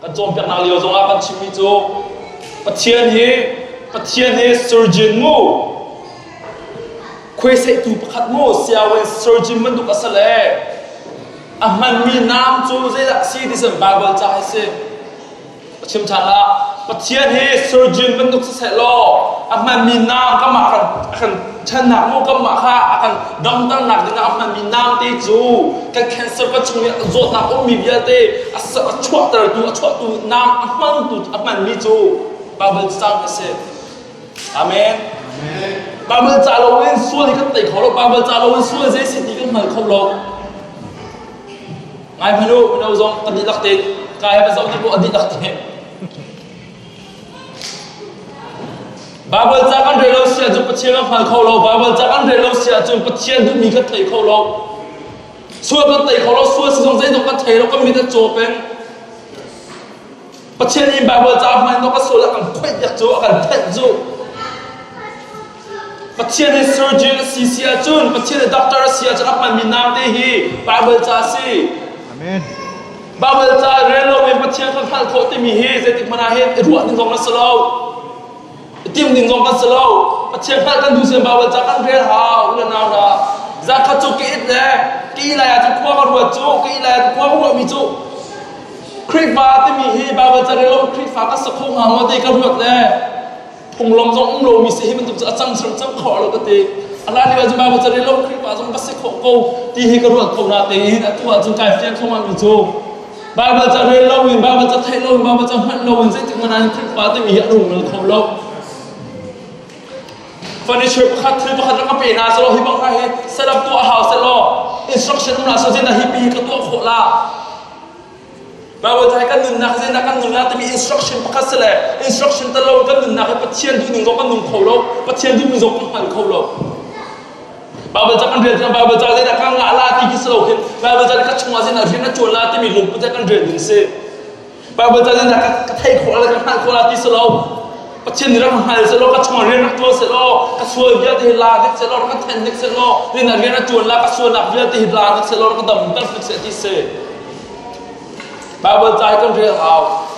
Kan cawnpiaknak lio zongah kan chimmi cu Pathian hi Pathian hi surgeon mu khuaisaihtu pakhat mu sianginn surgeon bantuk a si le a hmanmi naam cu zeidah a si ti sin Bible ca hi si. Ka chim ṭhan ah Pathian hi surgeon bantuk siseh law a hmanmi naam kanmah kan a kan ṭhennak mu kanmah kha a kan damternak dingah a hmanmi naam te cu kan cancer kan chung i zawtnak ummi vialte a a chuahtertu a chuahtu naam a hmangtu a hmanmi cu Bible cang a si. Amen. Bible ca loin sual hi kan tei kho lo. Bible ca loin sual zei si ti kan hngal kho lo. Ngai hmanh u, mino zong kan dihlak te kai va zoh ti a dihlak te. Bible ca kan rel lo si ahcun Pathian kan hngal kho lo. Bible ca kan rel lo si ahcun Pathian duhmi kan thei kho lo. Sual kan tei kho lo, sual si zong zeidong kan thei lo, kan mit a caw peng. Pathian nih Baibal ca hman ka sual a kan khoih piak cu a kan thenh cu. Pathian hi surgeon a si si ahcun Pathian hi doctor a si ahcun a hmanmi naam te hi Baibal ca a si. Amen. Baibal ca rel lo in Pathian kan hngalh khawh timi hi zeitik hmanh ah hin i ruah ding zong a si lo. I timh ding zong kan si lo. Pathian hngalh kan duh sian Baibal ca kan rel hau u le nau hna. Zakhat cu ka it le ka ih lai ahcun khua ka ruat cu ka ih lai ahcun khua ka ruahmi cu Khrihfa timi hi Baibal ca rel lo Khrihfa ka si kho hnga maw ti ka ruat le phunglam zong um lomi si hi bantuk cu a cang cang cang khawh lo ka ti. A hlan lio ahcun Baibal ca rel lo Khrihfa zong ka si khawh ko ti hi ka ruat ko na tein atu ahcun kai fiang kho mi cu Baibal ca rel lo in Baibal ca theih lo in Baibal ca hngalh lo in zeitik hmanh ah Khrihfa timi hi a nung kho lo. Furniture pakhat thil pakhat rak ka pe hna selaw hi bang hna hi setup tuah hau selaw instruction um la so zeidah hi pi ka tuah khawh la Bible ca kan nunnak zeidah kan nun la timi instruction pakhat si le instruction tel lo kan nunnak hi Pathian duhning zong kan nung kho lo Pathian duhning zong kan hngal kho lo Bible ca kan rel tikah Bible ca zeidah ka ngah la ti khi si lo khin Bible ca ka chungah zeidah rian a ṭuan la timi lungput he kan rel ding si Bible ca zeidah ka theih khawh la ka hngalh khawh la ti si lo Pathian nih rak hngal seh law ka chungah rian rak ṭuan seh law ka sual vialte hi la dik seh law rak ka then dik seh law rian rian a ṭuan la ka sualnak vialte hi la dik seh law rak ka damter dik seh ti si Bible ca hi kan rel hau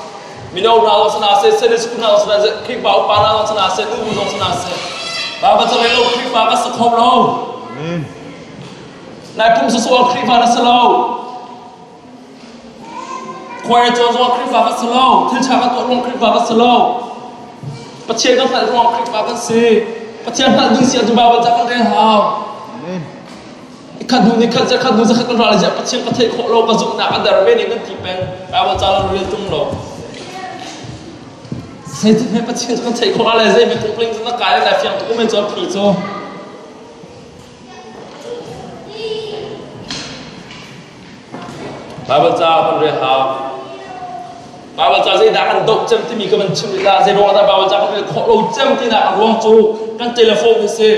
mino hna zong sana seh Sunday school hna zong sana seh Khrihfa upa hna zong sana seh nubu zong sana seh Bible ca rel lo Khrihfa ka si kho lo Nai pum sawsawh Khrihfa na si lo Khuai cawn zongah Khrihfa kan si lo. Thil ṭha kan tuah ruang Khrihfa kan si lo. Pathian kan hngalh ruang Khrihfa kan si. Pathian hngalh ding si ahcun Baibal ca kan rel hau. Khat hnu ni khat khat hnu zakhat kan ral ziah Pathian ka theih khawh lo ka zumhnak a der ve ning kan ti peng. Baibal ca lan rel tung lo. Zeitin he Pathian kan theih khawh ale zei mi tuk ling na kai le fiang tuk men cu phi cu. Baibal ca kan rel hau. Baibal ca zeidah kan doh cem timi ka van chim rih la. Zei ruangah dah Baibal ca kan rel khawh lo cem tinak a ruang cu kan telephone hi si.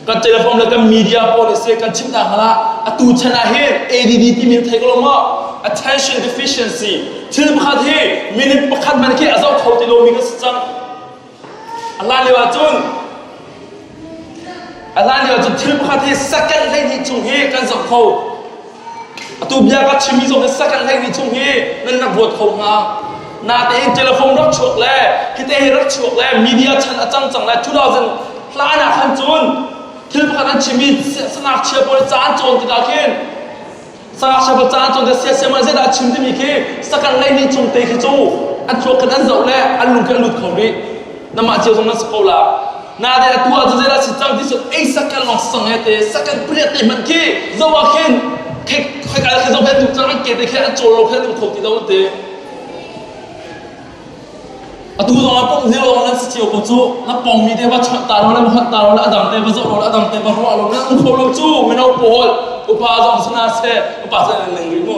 Kan telephone le kan media pawl hi si. Kan chim ta hnga atu chan ah hin ADD timi na thei ko lo maw? Attention deficiency. Thil pakhat hi minute pakhat man khi a zoh kho ti lomi kan si cang. A hlan lio ahcun a hlan lio ahcun thil pakhat hi second 12 chung hi kan zoh kho. Atu bia ka chimmi zong hi second 12 chung hi nan rak ruat kho hnga. Natein telephone rak chuak le hite hi rak chuak le media chan a cang cang le 2000 hlan ah khan cun thil pakhat an chimmi sangakchia pawl ca an cawn tikah khin Sangakchia pa caan cun siasem ah zeidah a chim timi khi sakal lei nih cung te khi cu an thluak khan an zoh le an lung khi a lut kho rih. Namah cio zong nan si ko la. Na de atu ah cun zeidah si cang ti cu ei sakal lawng sang he te sakal pariat te hmanh khi zoh ah khin khi khoi kai khi zoh he duh cang an ke te khi an cawl lo khi an um kho ti lo te. Atu zong ah pumh lio nan si cio ko cu na pawngmi te va chawnh ta lo le va hot ta lo le a dang te va zoh lo le a dang te va ruah lo nan um kho lo cu mino pawl upa zong sana seh upa sana ning rih mu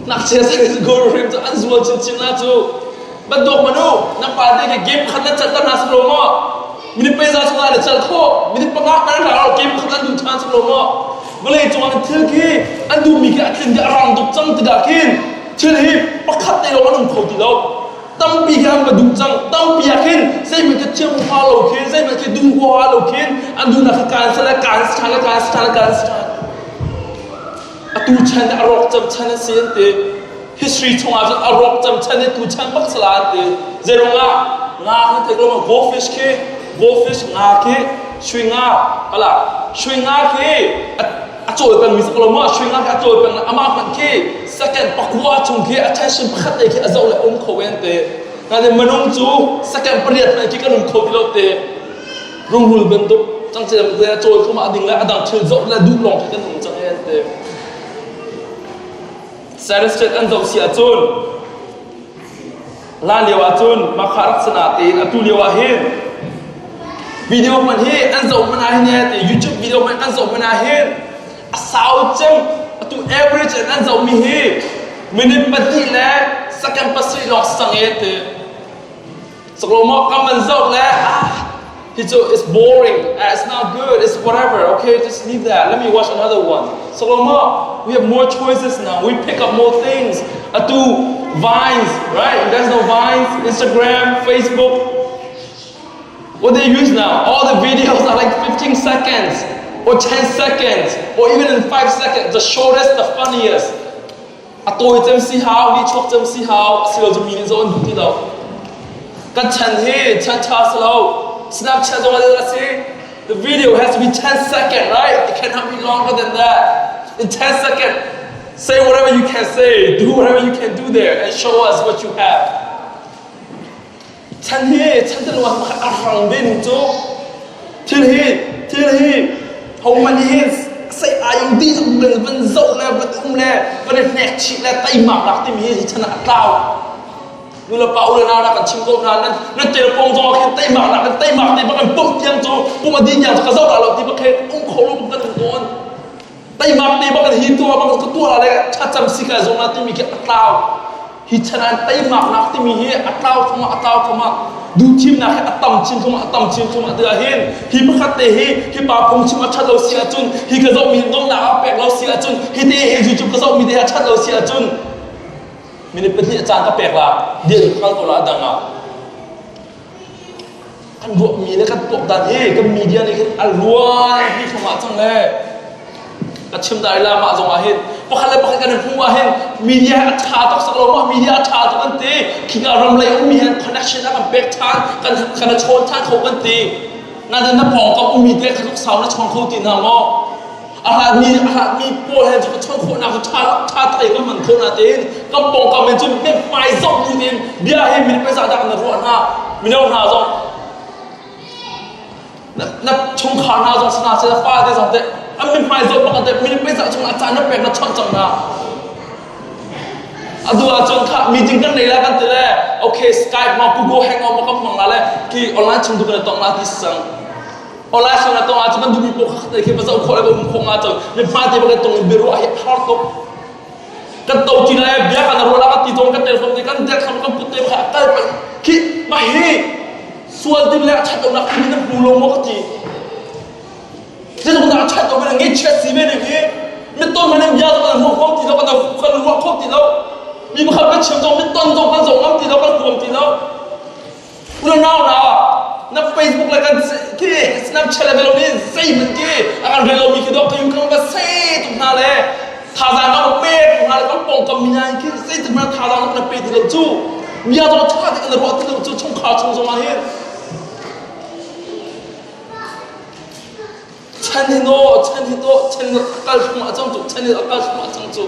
ngakchia se guru hrim cu an zual chinchin la cu bantuk manu na pa te ke game khat na cat ta hna si lo maw minute peza chung ah na cal khawh minute panga kan ra lo game khat an duh ṭhan si lo maw vawlei cung ah thil khi an duhmi khi a tlin khi a rang tuk cang tikah khin thil hi pakhat te lawng an um kho ti lo tampi khi an va duh cang tampi ah khin zeihmanh khi thiam huha lo khin zeihmanh khi duh huha lo khin an duhnak kha kaan sal kaan ṭhan kaan ṭhan kaan ṭhan atu chan a rawk cam chan a si an ti. History chungah cun a rawk cem chan i tu chan bak sala an ti. Zeirung ah nga kan theih ko goldfish khi goldfish nga khi sui nga hala sui nga khi a cawl peng mi si ko ma sui nga khi a cawl peng amah hmanh khi second pakua chung khi attention pakhat te khi a zoh le um kho en te. Nain minung cu second pariat hmanh khi kan um kho ti lo te. Rungrul bantuk cangcel te a cawl thum ah ding le a dang thil zoh le duh lawng khi kan um cang en te. Statistics an zoh si ahcun hlan lio ahcun makha rak si natein atu lio ah hin video hmanh hi an zoh hmanh ah hin ti YouTube video hmanh an zoh hmanh ah hin a sau cem atu average in an zohmi hi minute pahnih le second pasarih lawng si cang e ti Saklo kam an zoh le ah hi cu it's boring, uh, it's not good, it's whatever. Okay, just leave that. Let me watch another one. Saklo we have more choices now. We pick up more things. Atu Vines, right? You guys know Vines, Instagram, Facebook. What they use now, all the videos are like 15 seconds or 10 seconds or even in 5 seconds. The shortest, the funniest. A tawi cem si hau, ni chuak cem si hau, asilo cu mi nih zoh an duh ti lo. Kan chan hi chan ṭha si lo. Snapchat zong ah a si. The video has to be 10 second, right? It cannot be longer than that. In 10 second, say whatever you can say, do whatever you can do there, and show us what you have. Chan hi chan te luan a rang ve ning cu thil hi thil hi hohmanh hi sei ayung di van van zoh le van um le van i hnek chih le teimak lak timi hi chan ah a tlau nu le pa u le nau na kan chim ko hna nan nan telpong zong ah khin teimak nak kan teimak te bak kan pumh tiang cu pum a di tiang cu ka zoh la lo ti bak khin um kho lo kan um tawn Teimak te bak in hi tuah bak ka tuah le thlacam si kai zong timi khi a tlau. Hi chan ah teimaknak timi hi a tlau thuma a tlau thuma duhthimnak hi a tam chin thuma a tam chin thuma ti ah hin hi pakhat te hi hi pa phungchim a that lo si ahcun hi ka zohmi nomnak a pek lo si ahcun hi te hi YouTube ka zohmi te a that lo si ahcun minute pahnih a caan ka pek la dian kal ko la dang ah Kan ruahmi le kan tuakdan hi kan media nih hin a luan pi thluahmah cang le ka chim dai la mah zong ah hin pakhat le pakhat kan i hmuh ah hin media hi a ṭha tuk sak lo mah media a ṭha tuk an ti khika ram lei ummi he connection a kan pek ṭhan kan kan i chawn ṭhan kho kan ti nain na pawngkam ummi te kha tluk sau na chawn kho ti hna maw a hlatmi a hlatmi pawl he cu ka chawn khawhnak cu ṭha ṭha thei ka hman khawh na tein kan pawngkam in cun hmai zoh bu tein bia hi min pei dah na ruah hna mino hna zong na na chungkhar hna zong sana se na fa te zong te an min hmai zoh bak te min pei za chung a caan na pek na chawnh cang hna adu ahcun kha meeting kan nei la kan ti le okay Skype ma Google Hangout ma kan hmang la le ki online chung tu kan tong la ti sang Online sang na tong ahcun kan duhmi paoh kha khi va zoh khawh le va um khawh nga cun mi hma te bak tong in biaruah hi har tuk. Kan to ti le bia kan ruah la kan ti tong kan telephone te kan der kham kan put te kha kal peng khi mah hi sual din le that nak timi nan hmu lo maw ka ti. Zeitluk dah that lo men ngeihchiat si ve ning hi mi ton man in bia zong kan hmu kho ti lo kan kan ruah kho ti lo mi pakhat kan chim zong mi ton zong kan zong ngam ti lo kan huam ti lo Unau na na Facebook le kan khi Snapchat le velo nih zeihmanh khi a kan rel lomi khi dawh ka kan va sei tuk hna le thazaang kan pe tuk hna le kan pawngkam mi hna khi zeitik hmanh thazaang kan pe ti lo cu bia zong ṭha tein kan ruah ti lo cu chungkhar chung zong ah hin chan hi no chan hi to chan hi a kal thluahmah cang cu chan hi a kal thluahmah cang cu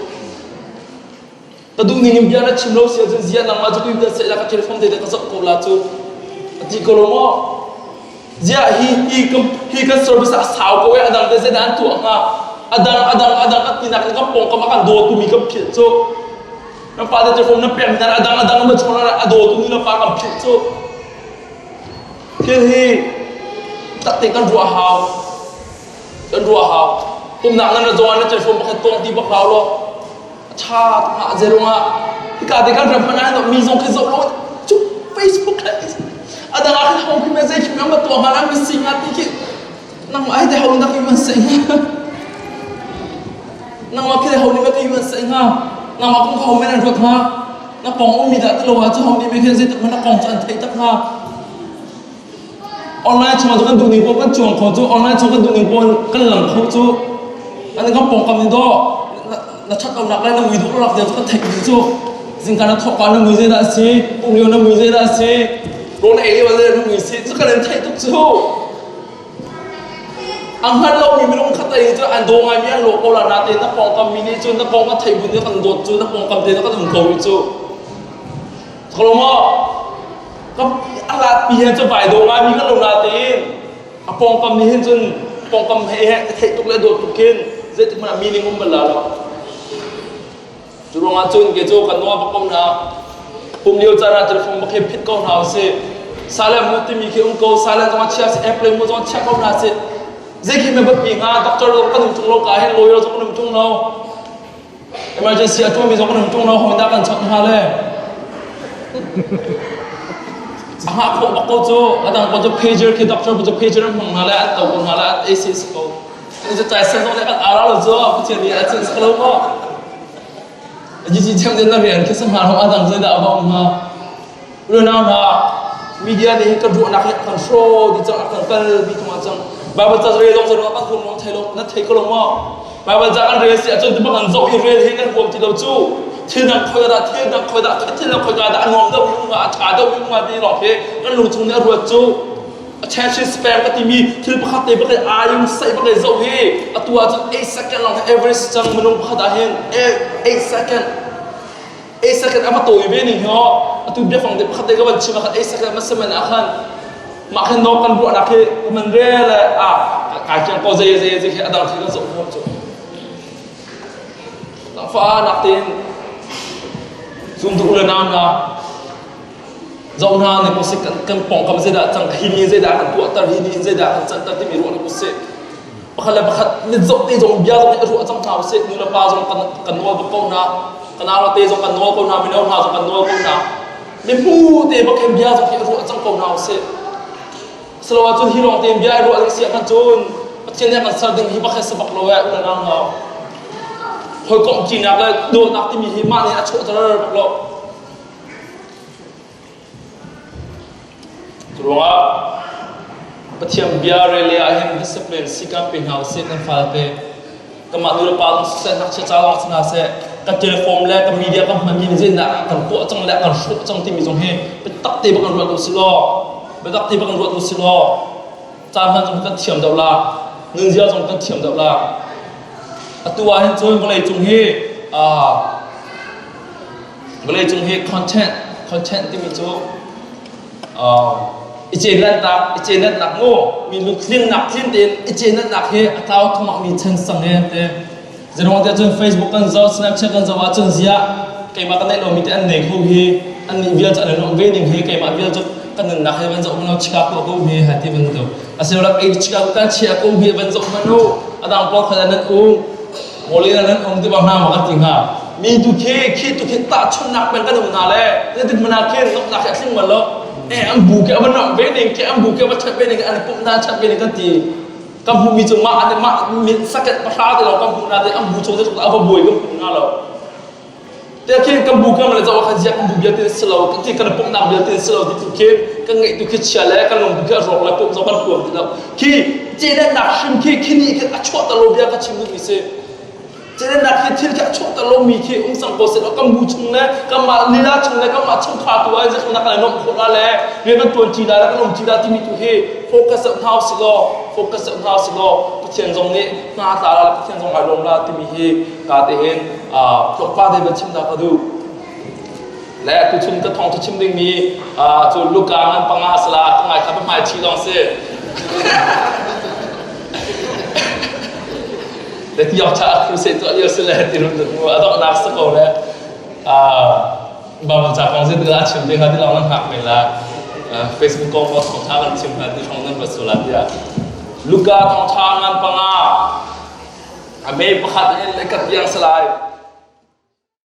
Ka duh ning in bia na chim lo si ahcun zia nangmah cu tuin seh la ka telephone te ka zoh ko la cu a ti ko lo maw? Zia hi hi kan hi kan service ah sau ko e adang te zeidah an tuah hnga adang adang adang a tinak in kan pawngkam a kan dawtu mi kan philh cu nan pa te telephone na pek mi nan adang adang na chon a dawtu nu le pa kan philh cu thil hi takte kan ruah hau kan ruah hau pumnak nan ra zong ah na telephone pakhat tong ti bak hau lo ṭha tuk zerung ah hika te kan ram hmanh ah mi zong khi zoh lo cu Facebook le a dang ah khin ho khi message khi ma tuah hmanh ah missing ah ti khi nangmah ai te ho nak man se hnga nangmah khi ho ni ma ti man se hnga nangmah kong ho men an ruat hnga na pong ummi dah ti lo ah cu ho ni me khin zei tak man na kong cu an theih tak hnga Online chung ah kan duh ning paoh kan cuang kho cu online chung kan duh ning paoh kan lang kho cu an kan pawngkam nih dawh na ṭhat lonak le na mui duh lonak cu kan theih dih cu. Zingka na thawk ka na mui zeidah a si? Pum lio na mui zeidah a si? Rawl na ei lio ah zeidah na mui si? Cu kan in theih tuk cu. A hngal lomi minung khat ei cu an daw ngaimi an lawh ko la natein na pawngkam mi nih cun na kong a thei bu nih kan dawt cu na pawngkam te na kan um ko i cu. Tholo maw? Ka a lat pi he cu vai daw ngaimi kan lo natein a pawngkam nih hin cun pawngkam he he theih tuk le dawt tuk khin zeitik hmanh ah meaning um bal la lo. Cu ruangah cun kei cu kan nuam bak ko hna. Pum lio caan ah telephone bak hi phit ko hna usih. Silent mode timi khi um ko, silent zong ah chia si, airplane mode zong ah chia ko hna sih. Zei khi me biapi hnga, doctor zong kan um tung lo ka hin, lawyer zong kan um tung lo. Emergency a tuahmi zong kan um tung lo, hawi dah kan chawnh hnga le. A hngah khawh bak ko cu, a dang ko cu pager khi doctor cu pager an hmang hna le an to ko hna le an AC si ko. Cai sen zong nih kan ara lo cu Pathian nih a cin si lo maw? Jiji thiam den na rian khi sa hma adang zei dah a va um hnga? Unau hna media nih kan ruahnak hi kan hraw di cang kan kal bi tung ah cang Bible ca rel zong zei kan huam long thei lo na thei ko lo maw? Bible ca kan rel si ahcun ti bang kan zoh i rel hi kan huam ti lo cu thil dang khoi dah thil dang khoi dah thil dang khoi dah a nuam deuh mi um a ṭha deuh mi um ti lawng khi kan lung chung nih a ruat cu attention span ka timi thil pakhat te bak ayung sai bak zoh hi atu ahcun 8 second long average cang minung pakhat ah hin 8 second 8 second ama tawi ve ning hi atu biafang te pakhat te ka van chim ah 8 second ma semen ah khan mah khan no kan ruahnak hi man rel a kai kiang ko zei zei zei khi adang khi kan zoh huam cu fa nak tein zum du le nam na Zoh hna nih kosik kan, kan pawngkam zeidah cang hi ni zeidah kan tuahter hi ni zeidah kan canter timi ruah nih usih pakhat le pakhat mit zoh te zong bia zong nih ruah cang hna usih nu le pa zong kan kan nawl bak ko hna kan nau te zong kan nawl ko hna mino hna zong kan nawl ko hna mimu te bak hin bia zong hi ruah cang ko hna usih silo ahcun hi lawng tein bia i ruah ding si ahkhan cun Pathian nih a kan ser ding hi bak hi si bak lo eh u le nau hna hawikomh ṭinak le dawtnak timi hi mah nih a chuahter bak lo Curuangah Pathian bia rel ah hin discipline sikam pe hna usih kan fale kanmah nu le pa zong siseh ngakchia ca zong si hna seh kan telephone le kan media kan hmanmi nih zeitindah kan tuah cang le kan hrawh cang timi zong hi biatak te bak in ruat usih law biatak te bak in ruat usih law caan hman zong kan thiam deuh la nunzia zong kan thiam deuh la atu ah hin cun vawlei cung hi Vawleicung hi content content timi cu i cenatnak i cenatnak mu mi lungtlinnak tlin tein i cenatnak hi a tlau thluahmah mi chan sang he te zeruang te cun Facebook kan zoh Snapchat kan zoh ahcun ziah keimah ka neih lomi te an nei kho hi an nih vial cu an i nuamh ve ning hi keimah vial cu kan nunnak hi van zoh hmanh Chicago ko hi ha ti bantuk asilole ei Chicago kan chia ko hi van zoh hmanh u adang pawl kha nan um Mawlin nan um ti bang hna maw kan ti hnga mi tu khi khi tu khi tahchunhnak peng kan um hna le zeitik hmanh ah khin nomhnak hi a tling bal lo eh an bu ke a va ve ning ke an bu ke va chat ve ning an pumh na chat ve ning kan ti kan hmuh mi cu mah an mah min saket pahra te lo kan hmuh na te an bu chung zeitluk a va buai kan hmuh na lo te khin kan bu kan le zaw khan zia kan bu bia tin si lo kan ti kan pumhnak bia tin si lo ti tu khi kan ngeih tu khi chia le kan lung tu khi a rawk le pumh zaw kan huam ti lo khi celennak hrim khi khi nih khin a chuah ta lo bia ka chim duhmi si celennak khi thil khi a chuah ta lomi khi um sang ko seh kan bu chung le kanmah lila chung le kanmah chungkhar tu ah zeitluk kan i nuamh khawh la le rian kan tuan ṭi la le kan um ṭi la timi tu hi focus hna usih law focus hna usih law Pathian zong nih hna tla la Pathian zong ai lawm la timi hi ka te hin tlawmpal te van chim ta ka duh le tuchun ka thawng chim dingmi cu Luka ngan panga sala ka ngai kha hmai chi lawng si le ti yok cha crusade tuah lio si le ti run mu a donghnak si ko le Bible ca kong zit la chim ding ha ti lawng nan hngak men la Facebook kong ko thawng tha kan chim ha ti thong nan va sula tiah Luka thawng tha ngan panga a mei pakhat in le ka tiang salai.